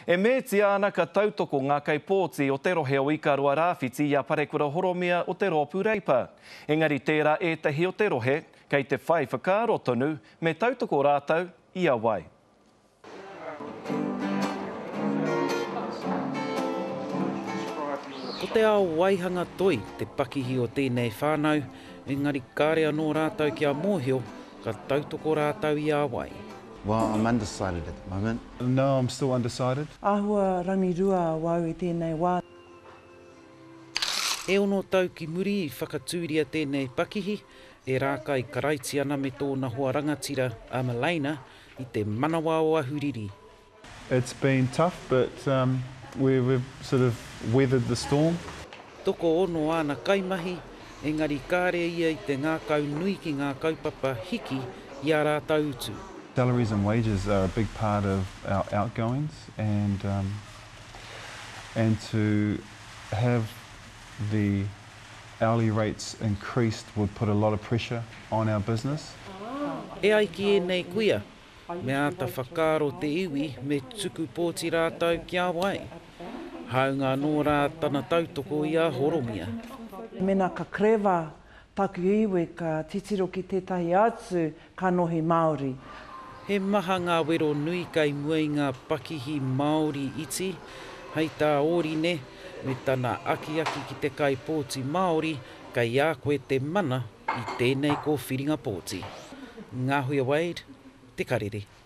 E meatia ana ka tautoko ngā kaipōti o te rohe o Ikaroa Rāwhiti i a Parekura Horomia o te Rōpū Reipa. Engari tērā ētahi o te rohe kei te whai whakaaro tonu me tautoko rātou i a wai. Ko te ao waihanga toi te pakihi o tēnei whānau, engari kāre anō rātou kia mōhio ka tautoko rātou i a wai. Well, I'm undecided at the moment. No, I'm still undecided. Āhua rangirua awau i tēnei wā. E ono tau ki muri i whakatūria tēnei pakihi e Rākai Karaitiana me tōna hoa rangatira a Melaina i te manawa o Ahuriri. It's been tough but we've sort of weathered the storm. Tokoono āna kaimahi, engari kāre ia i te ngākau nui ki ngā kaupapa hiki i ā rātou utu. Salaries and wages are a big part of our outgoings and and to have the hourly rates increased would put a lot of pressure on our business. E ai ki ēnei kuia, Me āta whakaaro te iwi me tuku pōti rātou ki a wai. Hāunga anō rā tana tautoko i a Horomia. Mēnā ka kreva taku iwi ka titiro ki tētahi atu kanohi Māori. He maha ngā wero nui kei mua i ngā pakihi Māori iti, hei tā Ōrine, me tana akiaki ki te kaipōti Māori kei a koe te mana i tēnei kōwhiringa pōti. Ngahuia Wade, Te Karere.